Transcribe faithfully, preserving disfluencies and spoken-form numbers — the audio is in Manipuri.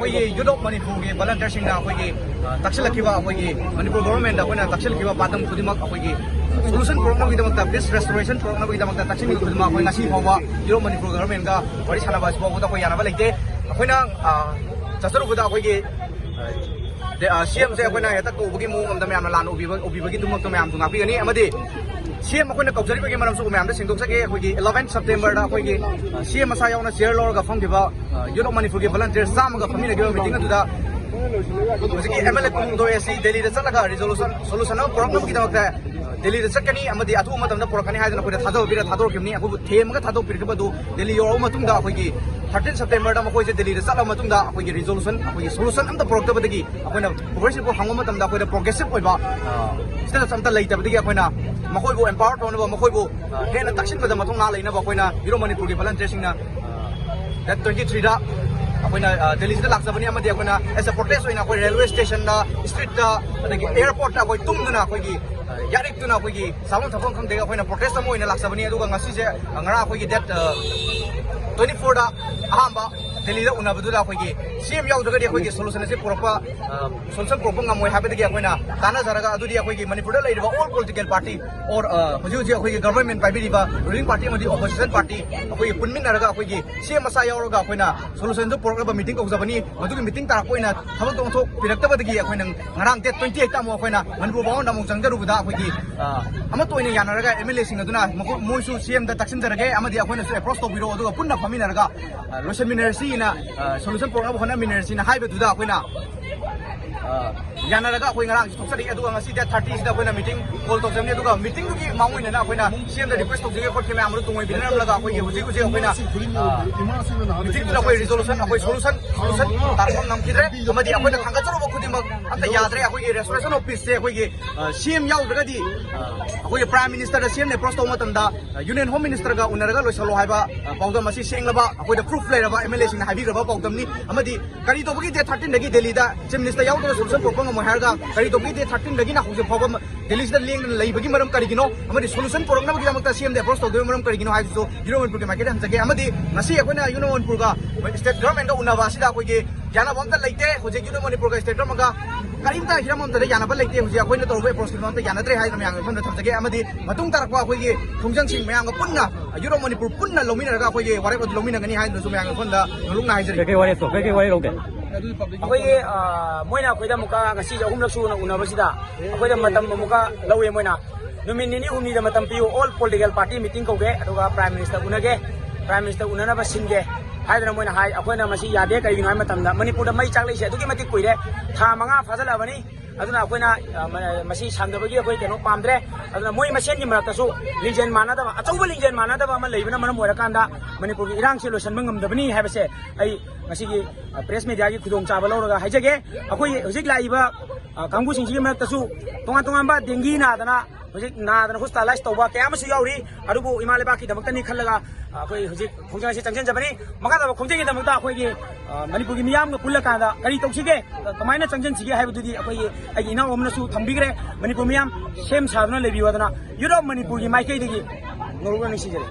ꯑꯩꯈꯣꯏꯒꯤ ꯌꯨꯠ ꯑꯣꯐ ꯃꯅꯤꯄꯨꯔꯒꯤ ꯚꯣꯂꯟꯇꯤꯌꯔꯁꯤꯡꯅ ꯑꯩꯈꯣꯏꯒꯤ, ꯑ, ꯇꯛꯁꯤꯜꯂꯛꯈꯤꯕ, ꯑꯩꯈꯣꯏꯒꯤ ꯃꯅꯤꯄꯨꯔ ꯒꯣꯚꯔꯟꯃꯦꯟꯗ ꯑꯩꯈꯣꯏꯅ ꯇꯛꯁꯤꯜꯂꯛꯈꯤꯕ ꯄꯥꯟꯗꯝ ꯈꯨꯗꯤꯡꯃꯛ, ꯑꯩꯈꯣꯏꯒꯤ ꯁꯣꯂꯨꯁꯟ ꯄꯨꯔꯛꯅꯕꯒꯤꯗꯃꯛꯇ, ꯄꯤꯁ ꯔꯦꯁꯇꯣꯔꯦꯁꯟ ꯄꯨꯔꯛꯅꯕꯒꯤꯗꯃꯛꯇ ꯇꯛꯁꯤꯟꯈꯤꯕ ꯈꯨꯗꯤꯡꯃꯛ ꯑꯩꯈꯣꯏ ꯉꯁꯤ ꯐꯥꯎꯕ ꯌꯨꯠ ꯑꯣꯐ ꯃꯅꯤꯄꯨꯔ ꯒꯣꯚꯔꯟꯃꯦꯟꯒ ꯋꯥꯔꯤ ꯁꯥꯟꯅꯕ ꯑꯁꯤ ꯐꯥꯎꯕꯗ ꯑꯩꯈꯣꯏ ꯌꯥꯅꯕ ꯂꯩꯇꯦ꯫ ꯑꯩꯈꯣꯏꯅ, ꯑ, ꯆꯠꯆꯔꯨꯕꯗ ꯑꯩꯈꯣꯏꯒꯤ, ꯑ, ꯁꯤ ꯑꯦꯝꯁꯦ ꯑꯩꯈꯣꯏꯅ ꯍꯦꯛꯇ ꯀꯧꯕꯒꯤ ꯃꯑꯣꯡ ꯑꯃꯗ ꯃꯌꯥꯝꯅ ꯂꯥꯟꯅ ꯎꯕꯤꯕ, ꯎꯕꯤꯕꯒꯤꯗꯃꯛꯇ ꯃꯌꯥꯝꯁꯨ ꯉꯥꯛꯄꯤꯒꯅꯤ꯫ ꯑꯃꯗꯤ ꯁꯤ ꯑꯦꯝ ꯑꯩꯈꯣꯏꯅ ꯀꯧꯖꯔꯤꯕꯒꯤ ꯃꯔꯝꯁꯨ ꯃꯌꯥꯝꯗ ꯁꯦꯡꯗꯣꯛꯆꯒꯦ꯫ ꯑꯩꯈꯣꯏꯒꯤ eleven Septemberꯗ ꯑꯩꯈꯣꯏꯒꯤ, ꯑ, ꯁꯤ ꯑꯦꯝ ꯃꯁꯥ ꯌꯥꯎꯅ ꯆꯤꯌꯔ ꯂꯧꯔꯒ ꯐꯝꯈꯤꯕ, ꯑ, ꯌꯨꯠ ꯑꯣꯐ ꯃꯅꯤꯄꯨꯔꯒꯤ ꯚꯣꯂꯟꯇꯤꯌꯔ ꯆꯥꯝꯃꯒ ꯐꯝꯃꯤꯟꯅꯈꯤꯕ ꯃꯤꯇꯤꯡ ꯑꯗꯨꯗ ꯍꯧꯖꯤꯛꯀꯤ ꯑꯦꯝ ꯑꯦꯜ ꯑꯦ ꯀꯨꯟꯍꯨꯝꯗꯣꯏ ꯑꯁꯤ ꯗꯦꯜꯂꯤꯗ ꯆꯠꯂꯒ ꯔꯤꯖꯣꯂꯨꯁꯟ, ꯁꯣꯂꯨꯁꯟ ꯑꯃ ꯄꯨꯔꯛꯅꯕꯒꯤꯗꯃꯛꯇ ꯗꯦꯜꯂꯤꯗ ꯆꯠꯀꯅꯤ ꯑꯃꯗꯤ ꯑꯊꯨꯕ ꯃꯇꯝꯗ ꯄꯨꯔꯛꯀꯅꯤ ꯍꯥꯏꯗꯅ ꯑꯩꯈꯣꯏꯗ ꯊꯥꯖꯕ ꯄꯤꯔ ꯊꯥꯗꯣꯔꯛꯈꯤꯕꯅꯤ꯫ ꯑꯩꯈꯣꯏꯕꯨ ꯊꯦꯝꯃꯒ ꯊꯥꯗꯣꯛꯄꯤꯔꯛꯈꯤꯕ ꯑꯗꯨ ꯗꯦꯜꯂꯤ ꯌꯧꯔꯛꯑꯕ ꯃꯇꯨꯡꯗ ꯑꯩꯈꯣꯏꯒꯤ thirteen Septemberꯗ ꯃꯈꯣꯏꯁꯦ ꯗꯦꯜꯂꯤꯗ ꯆꯠꯂꯕ ꯃꯇꯨꯡꯗ ꯑꯩꯈꯣꯏꯒꯤ ꯔꯤꯖꯣꯂꯨꯁꯟ, ꯑꯩꯈꯣꯏꯒꯤ ꯁꯣꯂꯨꯁꯟ ꯑꯝꯇ ꯄꯨꯔꯛꯇꯕꯗꯒꯤ ꯑꯩꯈꯣꯏꯅ ꯄ꯭ꯔꯣꯒ꯭ꯔꯦꯁꯤꯞꯄꯨ ꯍꯪꯕ ꯃꯇꯝꯗ ꯑꯩꯈꯣꯏꯗ ꯄ꯭ꯔꯣꯒ꯭ꯔꯦꯁꯤꯞ ꯑꯣꯏꯕ, ꯑ, ꯁ꯭ꯇꯦꯇꯁ ꯑꯝꯇ ꯂꯩꯇꯕꯗꯒꯤ ꯑꯩꯈꯣꯏꯅ ꯃꯈꯣꯏꯕꯨ ꯑꯦꯝꯄꯥꯋꯔ ꯇꯧꯅꯕ, ꯃꯈꯣꯏꯕꯨ, ꯑ, ꯍꯦꯟꯅ ꯇꯛꯁꯤꯟꯕꯗ ꯃꯊꯧꯅꯥ ꯂꯩꯅꯕ ꯑꯩꯈꯣꯏꯅ ꯌꯨꯠ ꯑꯣꯐ ꯃꯅꯤꯄꯨꯔꯒꯤ ꯚꯣꯂꯟꯇꯤꯌꯔꯁꯤꯡꯅ, ꯑ, date twenty threeꯗ ꯑꯩꯈꯣꯏꯅ, ꯑ, ꯗꯦꯜꯂꯤꯁꯤꯗ ꯂꯥꯛꯆꯕꯅꯤ꯫ ꯑꯃꯗꯤ ꯑꯩꯈꯣꯏꯅ as a protest ꯑꯣꯏꯅ ꯑꯩꯈꯣꯏ ꯔꯦꯜꯋꯦ ꯁ꯭ꯇꯦꯁꯟꯗ, ꯁ꯭ꯇ꯭ꯔꯤꯠꯇ, ꯑꯗꯒꯤ ꯑꯦꯌꯔꯄꯣꯔꯠꯇ ꯑꯩꯈꯣꯏ ꯇꯨꯝꯗꯨꯅ ꯑꯩꯈꯣꯏꯒꯤ, ꯑ, ꯌꯥꯔꯤꯛꯇꯨꯅ ꯑꯩꯈꯣꯏꯒꯤ ꯆꯥꯐꯝ ꯊꯛꯐꯝ ꯈꯪꯗꯦ ꯑꯩꯈꯣꯏꯅ ꯄ꯭ꯔꯣꯇꯦꯁ ꯑꯃ ꯑꯣꯏꯅ ꯂꯥꯛꯆꯕꯅꯤ꯫ ꯑꯗꯨꯒ ꯉꯁꯤꯁꯦ, ꯑ, ꯉꯔꯥꯡ ꯑꯩꯈꯣꯏꯒꯤ date, ꯑ, twenty fourꯗ ꯑꯍꯥꯟꯕ ꯗꯦꯜꯂꯤꯗ ꯎꯅꯕꯗꯨꯗ ꯑꯩꯈꯣꯏꯒꯤ ꯁꯤ ꯑꯦꯝ ꯌꯥꯎꯗ꯭ꯔꯒꯗꯤ ꯑꯩꯈꯣꯏꯒꯤ ꯁꯣꯂꯨꯁꯟ ꯑꯁꯤ ꯄꯨꯔꯛꯄ, ꯑ, ꯁꯣꯂꯨꯁꯟ ꯄꯨꯔꯛꯄ ꯉꯝꯃꯣꯏ ꯍꯥꯏꯕꯗꯒꯤ ꯑꯩꯈꯣꯏꯅ ꯇꯥꯟꯅꯖꯔꯒ, ꯑꯗꯨꯗꯤ ꯑꯩꯈꯣꯏꯒꯤ ꯃꯅꯤꯄꯨꯔꯗ ꯂꯩꯔꯤꯕ all political party or, ꯑ, ꯍꯧꯖꯤꯛ ꯍꯧꯖꯤꯛ ꯑꯩꯈꯣꯏꯒꯤ ꯒꯚꯔꯟꯃꯦꯟ ꯄꯥꯏꯕꯤꯔꯤꯕ ꯔꯨꯂꯤꯡ ꯄꯥꯔꯇꯤ ꯑꯃꯗꯤ ꯑꯣꯄꯣꯖꯤꯁꯟ ꯄꯥꯔꯇꯤ ꯑꯩꯈꯣꯏꯒꯤ ꯄꯨꯟꯃꯤꯟꯅꯔꯒ ꯑꯩꯈꯣꯏꯒꯤ ꯁꯤ ꯑꯦꯝ ꯃꯁꯥ ꯌꯥꯎꯔꯒ ꯑꯩꯈꯣꯏꯅ ꯁꯣꯂꯨꯁꯟꯗꯨ ꯄꯨꯔꯛꯅꯕ ꯃꯤꯇꯤꯡ ꯀꯧꯖꯕꯅꯤ꯫ ꯃꯗꯨꯒꯤ ꯃꯤꯇꯤꯡ ꯇꯥꯔꯛꯄ ꯑꯣꯏꯅ ꯊꯕꯛꯇꯣ ꯑꯣꯟꯊꯣꯛꯄꯤꯔꯛꯇꯕꯗꯒꯤ ꯑꯩꯈꯣꯏꯅ ꯉꯔꯥꯡ date twenty eightꯇ ꯑꯃꯨꯛ ꯑꯩꯈꯣꯏꯅ ꯃꯅꯤꯄꯨꯔ ꯚꯥꯕꯟꯗ ꯑꯃꯨꯛ ꯆꯪꯖꯔꯨꯕꯗ ꯑꯩꯈꯣꯏꯒꯤ, ꯑ, ꯑꯃꯠꯇ ꯑꯣꯏꯅ ꯌꯥꯅꯔꯒ ꯑꯦꯝ ꯑꯦꯜ ꯑꯦꯁꯤꯡ ꯑꯗꯨꯅ ꯃꯈꯣꯏ, ꯃꯣꯏꯁꯨ ꯁꯤ ꯑꯦꯝꯗ ꯇꯛꯁꯤꯟꯖꯔꯒꯦ ꯑꯃꯗꯤ ꯑꯩꯈꯣꯏꯅꯁꯨ ꯑꯦꯄ꯭ꯔꯣꯁ ꯇꯧꯕꯤꯔꯣ, ꯑꯗꯨꯒ ꯄꯨꯟꯅ ꯐꯝꯃꯤꯟꯅꯔꯒ, ꯑ, ꯂꯣꯏꯁꯤꯟꯃꯤꯟꯅꯔꯁꯤꯅ, ꯑ, ꯁꯣꯂꯨꯁꯟ ꯄꯨꯔꯛꯅꯕ ꯍꯣꯠꯅꯃꯤꯟꯅꯔꯁꯤꯅ ꯍꯥꯏꯕꯗꯨꯗ ꯑꯩꯈꯣꯏꯅ, ꯑ, ꯌꯥꯅꯔꯒ ꯑꯩꯈꯣꯏ ꯉꯔꯥꯡꯁꯤ ꯊꯣꯛꯆꯔꯛꯏ꯫ ꯑꯗꯨꯒ ꯉꯁꯤ date thirtyꯁꯤꯗ ꯑꯩꯈꯣꯏꯅ ꯃꯤꯇꯤꯡ ꯀꯣꯜ ꯇꯧꯖꯕꯅꯤ꯫ ꯑꯗꯨꯒ ꯃꯤꯇꯤꯡꯗꯨꯒꯤ ꯃꯥꯡꯑꯣꯏꯅꯅ ꯑꯩꯈꯣꯏꯅ ꯁꯤ ꯑꯦꯝꯗ ꯔꯤꯀ꯭ꯋꯦꯁ ꯇꯧꯖꯒꯦ ꯈꯣꯠꯀꯦ ꯃꯌꯥꯝ ꯑꯗꯨ ꯇꯨꯡꯑꯣꯏꯕꯤꯅꯔꯝꯂꯒ ꯑꯩꯈꯣꯏꯒꯤ ꯍꯧꯖꯤꯛ ꯍꯧꯖꯤꯛ ꯑꯩꯈꯣꯏꯅ, ꯑ, ꯃꯤꯇꯤꯡꯗꯨꯗ ꯑꯩꯈꯣꯏ ꯔꯤꯖꯣꯂꯨꯁꯟ, ꯑꯩꯈꯣꯏ ꯁꯣꯂꯨꯁꯟ, ꯁꯣꯂꯨꯁꯟ ꯇꯥꯔꯛꯄ ꯉꯝꯈꯤꯗ꯭ꯔꯦ꯫ ꯑꯃꯗꯤ ꯑꯩꯈꯣꯏꯅ ꯊꯥꯡꯒꯠꯆꯔꯨꯕ ꯈꯨꯗꯤꯡꯃꯛ ꯑꯝꯇ ꯌꯥꯗ꯭ꯔꯦ꯫ ꯑꯩꯈꯣꯏꯒꯤ restoration of peaceꯁꯦ ꯑꯩꯈꯣꯏꯒꯤ, ꯑ, ꯁꯤ ꯑꯦꯝ ꯌꯥꯎꯗ꯭ꯔꯒꯗꯤ, ꯑ, ꯑꯩꯈꯣꯏꯒꯤ Prime Ministerꯗ ꯁꯤ ꯑꯦꯝꯅ ꯑꯦꯄ꯭ꯔꯣꯁ ꯇꯧꯕ ꯃꯇꯝꯗ, ꯑ, Union Home Ministerꯒ ꯎꯅꯔꯒ ꯂꯣꯏꯁꯜꯂꯣ ꯍꯥꯏꯕ, ꯑ, ꯄꯥꯎꯗꯝ ꯑꯁꯤ ꯁꯦꯡꯂꯕ ꯑꯩꯈꯣꯏꯗ ꯄ꯭ꯔꯨꯐ ꯂꯩꯔꯕ ꯑꯦꯝ ꯑꯦꯜ ꯑꯦꯁꯤꯡꯅ ꯍꯥꯏꯕꯤꯈ꯭ꯔꯕ ꯄꯥꯎꯗꯝꯅꯤ꯫ ꯑꯃꯗꯤ ꯀꯔꯤ ꯇꯧꯕꯒꯤ date thirteenꯗꯒꯤ ꯗꯦꯜꯂꯤꯗ Chief Minister ꯌꯥꯎꯗꯅ ꯁꯣꯂꯨꯁꯟ ꯄꯨꯔꯛꯄ ꯉꯝꯃꯣꯏ ꯍꯥꯏꯔꯒ, ꯀꯔꯤ ꯇꯧꯕꯒꯤ date thirteenꯗꯒꯤꯅ ꯍꯧꯖꯤꯛ ꯐꯥꯎꯕ ꯃ-, ꯗꯦꯜꯂꯤꯁꯤꯗ ꯂꯦꯡꯗꯅ ꯂꯩꯕꯒꯤ ꯃꯔꯝ ꯀꯔꯤꯒꯤꯅꯣ ꯑꯃꯗꯤ solution ꯄꯨꯔꯛꯅꯕꯒꯤꯗꯃꯛꯇ ꯁꯤ ꯑꯦꯝꯗ approach ꯇꯧꯗꯣꯏꯕ ꯃꯔꯝ ꯀꯔꯤꯒꯤꯅꯣ ꯍꯥꯏꯕꯁꯤꯁꯨ ꯌꯨꯅꯣꯞ ꯃꯅꯤꯄꯨꯔꯒꯤ ꯃꯥꯏꯀꯩꯗ ꯍꯪꯖꯒꯦ꯫ ꯑꯃꯗꯤ ꯉꯁꯤ ꯑꯩꯈꯣꯏꯅ ꯌꯨꯅꯣꯞ ꯃꯅꯤꯄꯨꯔꯒ state government ꯀ ꯎꯅꯕ ꯑꯁꯤꯗ ꯑꯩꯈꯣꯏꯒꯤ ꯌꯥꯅꯕ ꯑꯝꯇ ꯂꯩꯇꯦ꯫ ꯍꯧꯖꯤꯛ ꯌꯨꯅꯣꯞ ꯃꯅꯤꯄꯨꯔꯒ state government ꯀ ꯀꯔꯤꯝꯇ ꯍꯤꯔꯝ ꯑꯝꯇꯗ ꯌꯥꯅꯕ ꯂꯩꯇꯦ꯫ ꯍꯧꯖꯤꯛ ꯑꯩꯈꯣꯏꯅ ꯇꯧꯔꯤꯕ approach ꯀ ꯑꯝꯇ ꯌꯥꯅꯗ꯭ꯔꯦ ꯍꯥꯏꯗꯅ ꯃꯌꯥꯝꯒꯤ ꯃꯐꯝꯗ ꯊꯝꯖꯒꯦ꯫ ꯑꯃꯗꯤ ꯃꯇꯨꯡ ꯇꯥꯔꯛꯄ ꯑꯩꯈꯣꯏꯒꯤ ꯈꯣꯡꯖꯪꯁꯤꯡ ꯃꯌꯥꯝꯒ ꯄꯨꯟꯅ ꯌꯨꯅꯣꯞ ꯃꯅꯤꯄꯨꯔ ꯄꯨꯟꯅ ꯂꯧꯃꯤꯟꯅꯔꯒ ꯑꯩꯈꯣꯏꯒꯤ ꯋꯥꯔꯦꯞ ꯑꯗꯨ ꯂꯧꯃꯤꯟꯅꯒꯅꯤ ꯍꯥꯏꯗꯨꯅꯁꯨ ꯃꯌꯥꯝꯒꯤ ꯃꯐꯝꯗ ꯅꯣꯂꯨꯛꯅ ꯍꯥꯏꯖꯔꯤ꯫ ꯀꯩꯀꯩ ꯋꯥꯔꯦꯞꯇꯣ? ꯀꯩꯀꯩ ꯋꯥꯔꯦꯞ ꯂꯧꯒꯦ? ꯑꯩꯈꯣꯏꯒꯤ, ꯑ, ꯃꯣꯏꯅ ꯑꯩꯈꯣꯏꯗ ꯑꯃꯨꯛꯀ ꯉꯁꯤꯁꯦ ꯑꯍꯨꯝꯂꯛ ꯁꯨꯅ ꯎꯅꯕꯁꯤꯗ ꯑꯩꯈꯣꯏꯗ ꯃꯇꯝ ꯑꯃꯨꯛꯀ ꯂꯧꯋꯦ꯫ ꯃꯣꯏꯅ ꯅꯨꯃꯤꯠ ꯅꯤꯅꯤ ꯍꯨꯝꯅꯤꯗ ꯃꯇꯝ ꯄꯤꯌꯨ, all political party meeting ꯀꯧꯒꯦ, ꯑꯗꯨꯒ Prime Minister ꯎꯅꯒꯦ, Prime Minister ꯎꯅꯅꯕ ꯁꯤꯟꯒꯦ ꯍꯥꯏꯗꯅ ꯃꯣꯏꯅ ꯍꯥꯏ꯫ ꯑꯩꯈꯣꯏꯅ ꯃꯁꯤ ꯌꯥꯗꯦ꯫ ꯀꯔꯤꯒꯤꯅꯣ ꯍꯥꯏꯕ ꯃꯇꯝꯗ ꯃꯅꯤꯄꯨꯔꯗ ꯃꯩ ꯆꯥꯛꯂꯛꯏꯁꯦ ꯑꯗꯨꯛꯀꯤ ꯃꯇꯤꯛ ꯀꯨꯏꯔꯦ, ꯊꯥ ꯃꯉꯥ ꯐꯥꯖꯤꯜꯂꯛꯑꯕꯅꯤ꯫ ꯑꯗꯨꯅ ꯑꯩꯈꯣꯏꯅ, ꯑ, ꯃ-, ꯃꯁꯤ ꯁꯥꯡꯗꯕꯒꯤ ꯑꯩꯈꯣꯏ ꯀꯩꯅꯣ ꯄꯥꯝꯗ꯭ꯔꯦ꯫ ꯑꯗꯨꯅ ꯃꯣꯏ ꯃꯁꯦꯟꯒꯤ ꯃꯔꯛꯇꯁꯨ ꯂꯤꯡꯖꯦꯜ ꯃꯥꯟꯅꯗꯕ, ꯑꯆꯧꯕ ꯂꯤꯡꯖꯦꯜ ꯃꯥꯟꯅꯗꯕ ꯑꯃ ꯂꯩꯕꯅ ꯃꯔꯝ ꯑꯣꯏꯔꯀꯥꯟꯗ ꯃꯅꯤꯄꯨꯔꯒꯤ ꯏꯔꯥꯡꯁꯤ ꯂꯣꯏꯁꯤꯟꯕ ꯉꯝꯗꯕꯅꯤ ꯍꯥꯏꯕꯁꯦ ꯑꯩ ꯉꯁꯤꯒꯤ, ꯑ, press media ꯒꯤ ꯈꯨꯗꯣꯡꯆꯥꯕ ꯂꯧꯔꯒ ꯍꯥꯏꯖꯒꯦ꯫ ꯑꯩꯈꯣꯏ ꯍꯧꯖꯤꯛ ꯂꯥꯛꯏꯕ, ꯑ, ꯀꯥꯡꯕꯨꯁꯤꯡꯁꯤꯒꯤ ꯃꯔꯛꯇꯁꯨ ꯇꯣꯉꯥꯟ ꯇꯣꯉꯥꯟꯕ dengue ꯅꯥꯗꯅ ꯍꯧꯖꯤꯛ ꯅꯥꯗꯅ hospitalise ꯇꯧꯕ ꯀꯌꯥ ꯑꯃꯁꯨ ꯌꯥꯎꯔꯤ꯫ ꯑꯗꯨꯕꯨ ꯏꯃꯥ ꯂꯩꯕꯥꯛꯀꯤꯗꯃꯛꯇꯅꯤ ꯈꯜꯂꯒ, ꯑ, ꯑꯩꯈꯣꯏ ꯍꯧꯖꯤꯛ ꯈꯣꯡꯖꯪ ꯑꯁꯤ ꯆꯪꯁꯤꯟꯖꯕꯅꯤ꯫ ꯃꯈꯥ ꯇꯥꯕ ꯈꯣꯡꯖꯪꯒꯤꯗꯃꯛꯇ ꯑꯩꯈꯣꯏꯒꯤ, ꯑ, ꯃꯅꯤꯄꯨꯔꯒꯤ ꯃꯤꯌꯥꯝꯒ ꯄꯨꯜꯂꯀꯥꯟꯗ ꯀꯔꯤ ꯇꯧꯁꯤꯒꯦ, ꯀꯃꯥꯏꯅ ꯆꯪꯁꯤꯟꯁꯤꯒꯦ ꯍꯥꯏꯕꯗꯨꯗꯤ ꯑꯩꯈꯣꯏꯒꯤ, ꯑꯩꯒꯤ ꯏꯅꯥꯎ ꯑꯃꯅꯁꯨ ꯊꯝꯕꯤꯈ꯭ꯔꯦ꯫ ꯃꯅꯤꯄꯨꯔ ꯃꯤꯌꯥꯝ ꯁꯦꯝ ꯁꯥꯗꯨꯅ ꯂꯩꯕꯤꯌꯨ ꯍꯥꯏꯗꯅ ꯌꯨꯅꯣꯞ ꯃꯅꯤꯄꯨꯔꯒꯤ ꯃꯥꯏꯀꯩꯗꯒꯤ ꯅꯣꯂꯨꯛꯅ ꯅꯤꯡꯁꯤꯡꯖꯔꯤ꯫